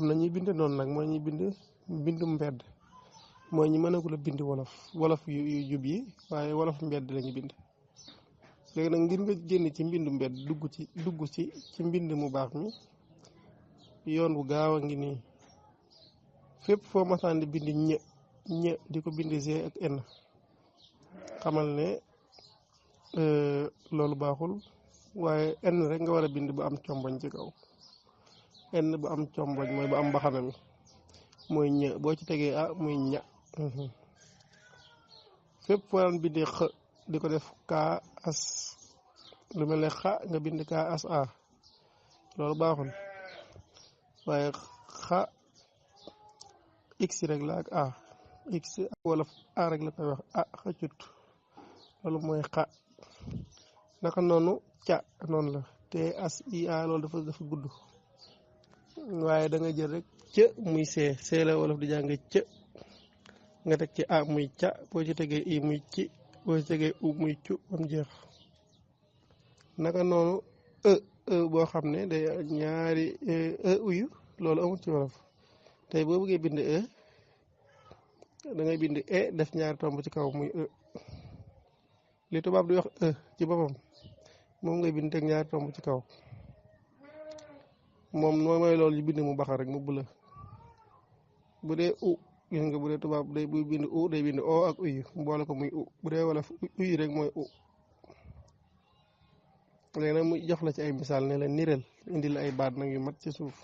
am na ñuy bind noonu nag mooy ñuy bind mbindum mbedd mooy ñi mënagul a bind wolof yu jub yi waaye wolof mbedd lañu bind. léegi nag ngir nga génn ci mbindu mbedd dugg ci mbind mu baax mi yoon bu gaaw a ngi nii fépp foo masaan di bind ñë di ko bind g ak n xamal ne loolu baaxul waaye n rek nga war a bind bu am comboñ ci kaw n bu am comboñ mooy bu am mbaxana mi mooy ñë boo ci tegee muy ña fépp foo daan bindee x di ko def kaa as lu mel ne xa nga bind kaa as a loolu baaxul waaye xa x rek la ak a x ak wolof a rek la koy wax xëccut loolu mooy xa naka noonu ca noonu la te as i a loolu dafa gudd waaye da nga jël rek ca muy see la wolof di jàng ca nga teg ci a muy ca boo ci tegee i muy ci boo ci tegee u muy cu bam jeex naka noonu boo xam ne day ñaari uyu loolu amul ci wolof tey boo bëggee bind da ngay bind def ñaari tomb ci kaw muy li tubaab di wax ci boppam moom ngay bind teg ñaari tomb ci kaw moom mooy loolu ñu bind mu baxal rek mu bula bu dee gis nga bu dee tubaab day buy bind day bind o ak uyu mboole ko muy bu dee wolof uyu rek mooy léegi nag mu jox la ci ay misaal ne la niral indi la ay baat nag yu mat ci suuf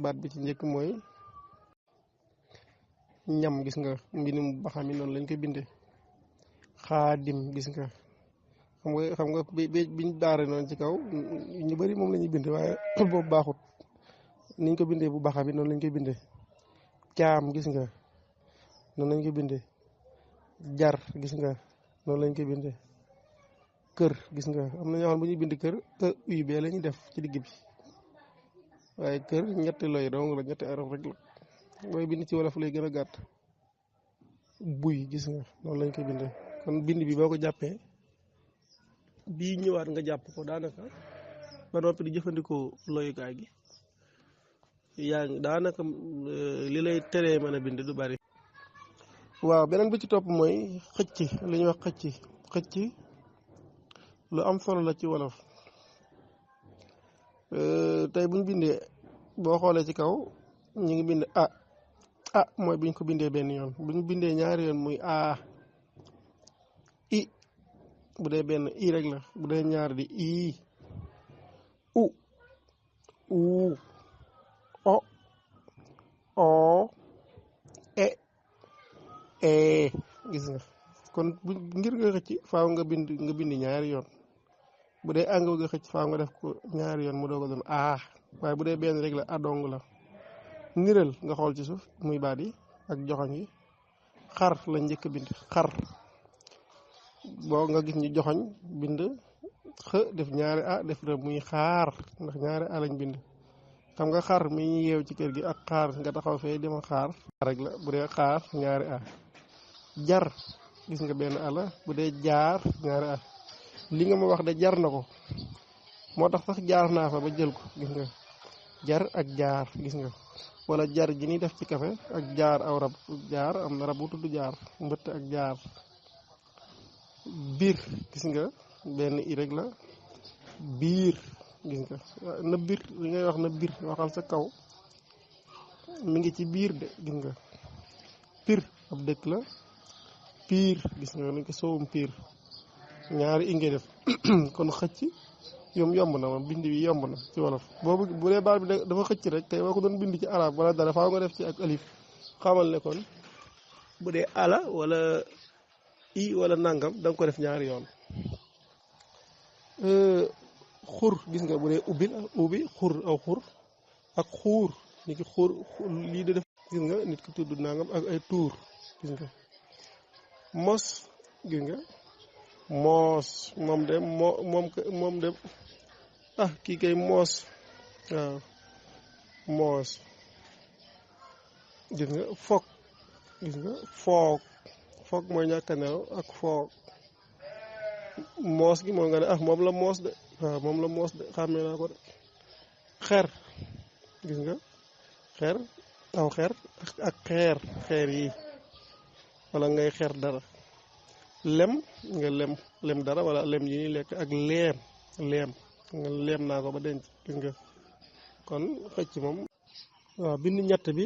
baat bi ci njëkk mooy ñam gis nga mbind mu baxam mi noonu lañ koy bindee xaadim gis nga xam nga biñ daare noonu ci kaw ñu bari moom la ñuy bind waaye boobu baaxut niñ ko bindee bu baxa bi noonu lañ koy bindee caam gis nga noonu lañ koy bindee jar gis nga noonu lañ koy bindee kër gis nga am na ñoo xam bu ñuy bind kër uy bee la ñuy def ci digg bi waaye kër ñetti loy dong la ñetti araf rek la mooy bind ci wolof lay gën a gàtt buy gis nga noonu lañ koy bindee kon bind bi boo ko jàppee bii ñëwaat nga jàpp ko daanaka ba noppi di jëfandikoo loyukaay gi yaa ngi daanaka li lay teree mën a bind du bari. waaw beneen bi ci topp mooy xëcc li ñuy wax xëcc lu am solo la ci wolof tey buñ bindee boo xoolee ci kaw ñu ngi bind mooy buñ ko bindee benn yoon buñ bindee ñaari yoon muy i bu dee benn i rek la bu dee ñaar di i u o gis nga kon ngir nga xëcc faaw nga bind ñaari yoon bu dee nga bëgg a xëcc faaw nga def ko ñaari yoon mu doog a doon waaye bu dee benn rek la dong la niral nga xool ci suuf muy baat yi ak joxoñ yi xar lañ njëkk bind xar boo nga gis ñu joxoñ bind def ñaari def rek muy xaar ndax ñaari lañ bind xam nga xar mi ñu yeew ci kër gi ak xaar nga taxaw fee dima xaar rek la bu dee xaar ñaari jar gis nga benn la bu dee jaar ñaari li nga ma wax de jar na ko moo tax sax jaar naa fa ba jël ko gis nga jar ak jaar gis nga wala jar ji ni def ci kafe ak jaar aw rab jaar am na rab bu tudd jaar mbëtt ak jaar biir gis nga benn i rek la biir gis nga na biir li ngay wax na biir waxal sa kaw mi ngi ci biir de gis nga pir ab dëkk la piir gis nga nañ ko soowum piir ñaari i ngay def kon xëcc yomb na moom bind bi yomb na ci wolof boobu bu dee baat bi dafa xëcc rek tey boo ko doon bind ci arab wala dara faaw nga def ci ak alif xamal ne kon bu dee ala wala i wala nangam da nga ko def ñaari yoon xur gis nga bu dee ubbi xur aw xur ak xuur nit ki xuur lii da def gis nga nit ki tudd nangam ak ay tuur gis nga mos gis nga moos moom de kii kay moos waaw moos gis nga foog gis nga foog mooy ñàkk a nelaw ak foog moos gi moom nga ne moom la moos de waaw moom la moos de xàmmee naa ko de xer gis nga xeer aw xeer ak xeer yi wala ngay xeer dara lem nga lem dara wala lem yi ñuy lekk ak leem nga leem naa ko ba denc gis nga kon xëcc moom waaw bind ñett bi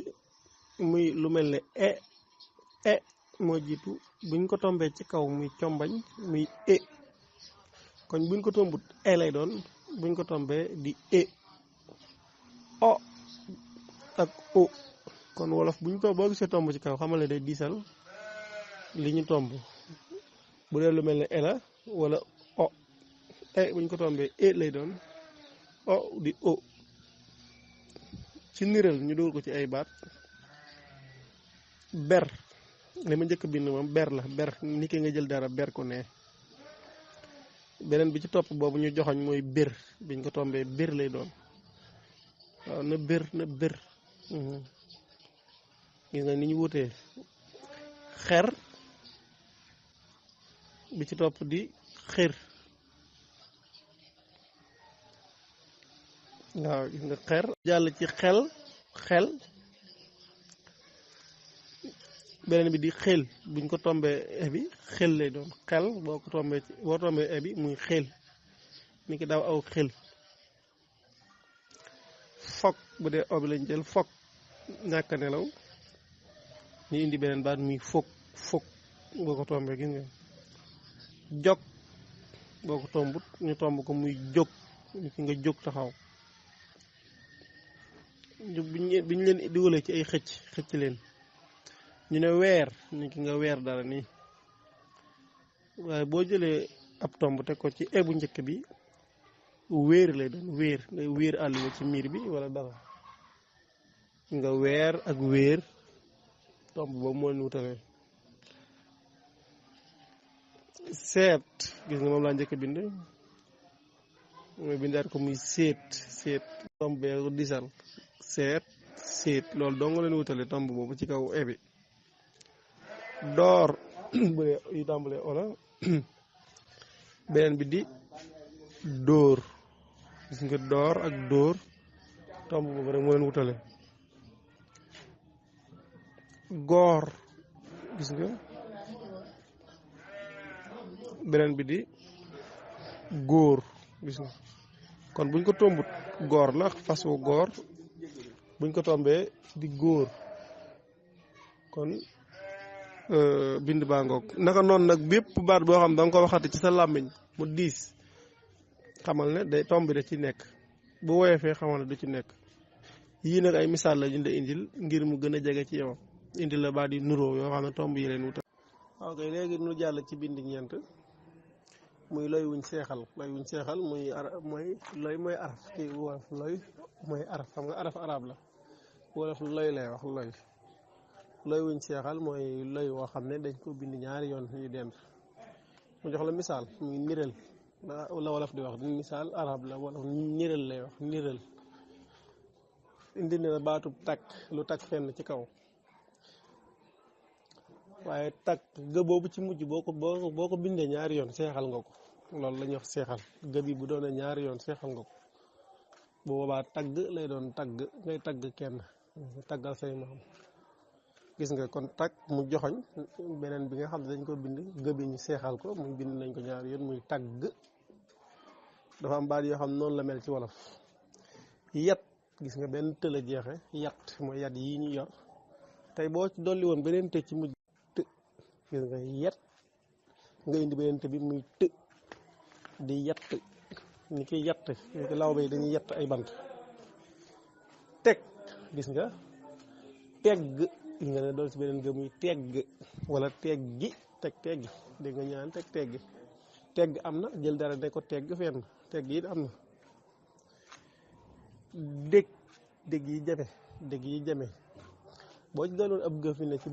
muy lu mel ne e moo jiitu buñ ko tombee ci kaw muy combañ muy kon buñ ko tombut lay doon buñ ko tombee di o ak o kon wolof buñ ko boo gisee tomb ci kaw xamal ne day diisal li ñu tomb bu dee lu mel ne la wala o buñ ko tombee lay doon o di o ci niral ñu dugal ko ci ay baat ber li ma njëkk bind moom ber la ber ni ki nga jël dara ber ko ne beneen bi ci topp boobu ñu joxoñ mooy bir biñ ko tombee bir lay doon waaw na bir gis nga ni ñu wutee xer bi ci topp di xir waaw gis nga xer jàll ci xel beneen bi di xel buñ ko tombee bi xel lay doon xel boo tombee bi muy xel ni ki daaw aw xel fokk bu dee obi lañ jël fokk ñàkk nelaw ñu indi beneen baat muy fokk boo ko tombee gis nga jog boo ko tombut ñu tomb ko muy jóg ni ki nga jóg taxaw biñ leen dugalee ci ay xëcc leen ñu ne weer ni ki nga weer dara nii waaye boo jëlee ab tomb teg ko ci bu njëkk bi wéer lay doon ngay wéer àlluwa ci miir bi wala dara nga weer ak wéer tomb boobu moo leen wutalee seet gis nga moom laa njëkk bind mooy bindaat ko muy seet tomb bee ko disal seet loolu doo nga leen wutale tomb boobu ci kaw bi door bu dee yu tàmbalee ola beneen bi di dóor gis nga door ak dóor tomb boobu rek moo leen wutale goor gis nga beneen bi di góor gis nga kon buñ ko tombut góor la fas wu góor buñ ko tombee di góor kon bind baa ngoog naka noonu nag bépp baat boo xam da nga ko waxati ci sa làmmiñ mu diis xamal ne day tomb bi da ci nekk bu woyofee xamal ne du ci nekk yii nag ay misaal la ñu la indil ngir mu gën a jege ci yow indil la baat yi nuróo yoo xam ne tomb yi leen wutal. ok léegi nu jàll ci bind ñeent muy loy wuñ seexal mooy loy mooy araf ci wolof loy mooy araf xam nga araf arab la wolof loy lay wax loy wuñ seexal mooy loy woo xam ne dañ ko bind ñaari yoon yu dend mu jox la misaal muy niral la wolof di wax di misaal arab la wolof niral lay wax niral indi na baatub takk lu takk fenn ci kaw waaye takk gë boobu ci mujj boo ko bindee ñaari yoon seexal nga ko loolu la ñuy wax seexal gë bi bu doonee ñaari yoon seexal nga ko bu boobaa tagg lay doon tagg ngay tagg kenn taggal say maam gis nga kon tagg mu joxoñ beneen bi nga xam ne dañ ko bind gë bi ñu seexal ko muy bind nañ ko ñaari yoon muy tagg dafa am baat yoo xam noonu la mel ci wolof yat gis nga benn tëla jeexe yat mooy yat yi ñu yor tey boo ci dolli woon beneen të ci mujj të gis nga yet nga indi beneen të bi muy të di yett ni ki yett ni ki law bay dañuy yett ay bant teg gis nga tegg gis nga ne dool ci beneen gë muy tegg wala teggi teggi dégg nga ñaan tegg am na jël dara ne ko tegg fenn tegg yi am na dégg yi jame boo ci doon ab gë fi ne ci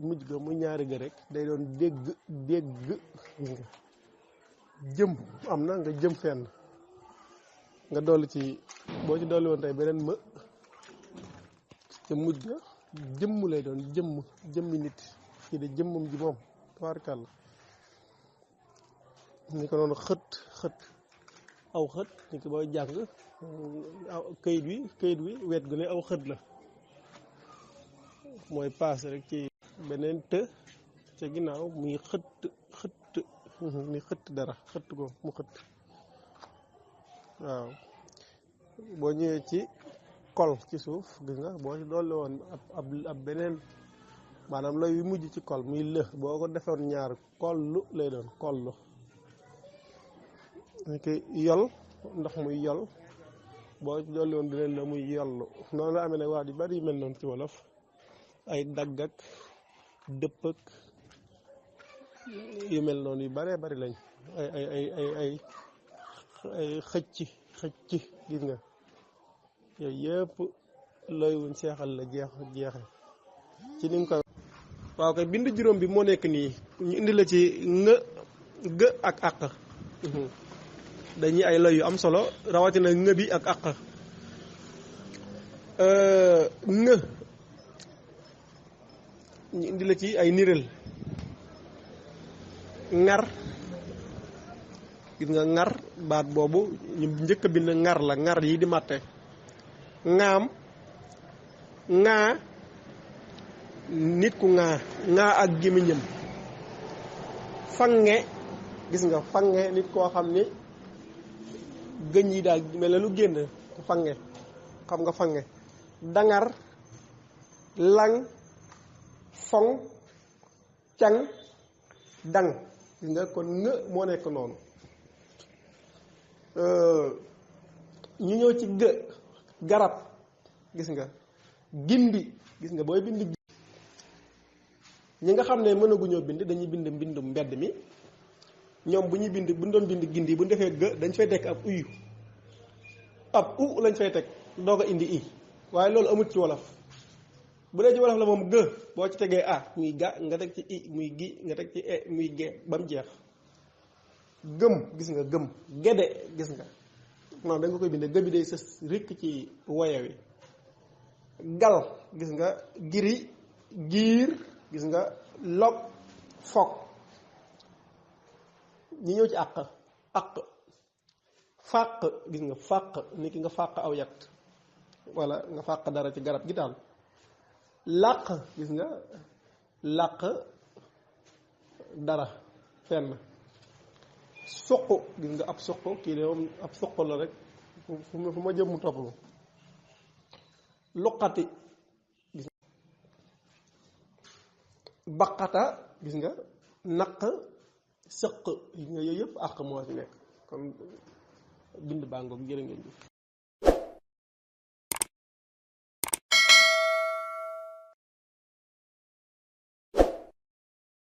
mujj ga muy ñaari gë rek day doon dégg gis nga jëm am na nga jëm fenn nga dolli ci boo ci dolli woon tey beneen më ca mujj ga jëmm lay doon jëmmi nit kii de jëmmam ji moom tabaarkàlla ni ko noonu xët aw xët ni ki booy jàng këyit wi wet gu ne aw xët la mooy paase rek ci beneen të ca ginnaaw muy xëtt dara xëtt ko mu xëtt waaw boo ñëwee ci kol ci suuf gis nga boo ci dolli woon ab beneen maanaam lay wi mujj ci kol muy lë boo ko defoon ñaar kollu lay doon kollu ñu koy yol ndox muy yol boo ci dolli woon beneen la muy yollu noonu la amee nag wax di bari yu mel noonu ci wolof ay dagg ak dëpp ak yu mel noonu yu baree bari lañ ay xëcc gis nga yooyu yëpp looy wuñ seexal la jeexe ci ni nga koy waaw kay bind juróom bi moo nekk nii ñu indi la ci nga gë ak àq dañuy ay lay yu am solo rawatina nga bi ak àq nga ñu indi la ci ay niral ngar gis nga ngar baat boobu ñu njëkk a bind ngar la ngar yi di màtte ŋaam ŋaa nit ku ŋaa ak gémmiñam fange gis nga fange nit koo xam ni gëñ yi daal mel na lu génn fange xam nga fange dangar lang foŋ cang dang gis nga kon nga moo nekk noonu ñu ñëw ci gë garab gis nga gindi gis nga booy bind ñi nga xam ne mënaguñoo bind dañuy bind mbindum mbedd mi ñoom bu ñuy bind bu ñu doon bind gindi bu ñu defee gë dañ fay teg ab uyu ab u lañ fay teg doog a indi i waaye loolu amut ci wolof bu dee ci wolof la moom gë boo ci tegee a muy ga nga teg ci i muy gi nga teg ci e muy ge ba mu jeex gëm gis nga gëm gede gis nga non da nga koy bindee gë bi day sës rikk ci woye wi gal gis nga giri giir gis nga log foog ñi ñëw ci àq fàq gis nga fàq ni ki nga fàq aw yat wala nga fàq dara ci garab gi daal làq gis nga làq dara fenn suq gis nga ab suq kii de moom ab suq la rek fu ma jëm mu topp ma luqati gis nga baqata gis nga naq sëq gis nga yooyu yëpp àq moo ci nekk kon bind bàngoog jërë ngeen jëf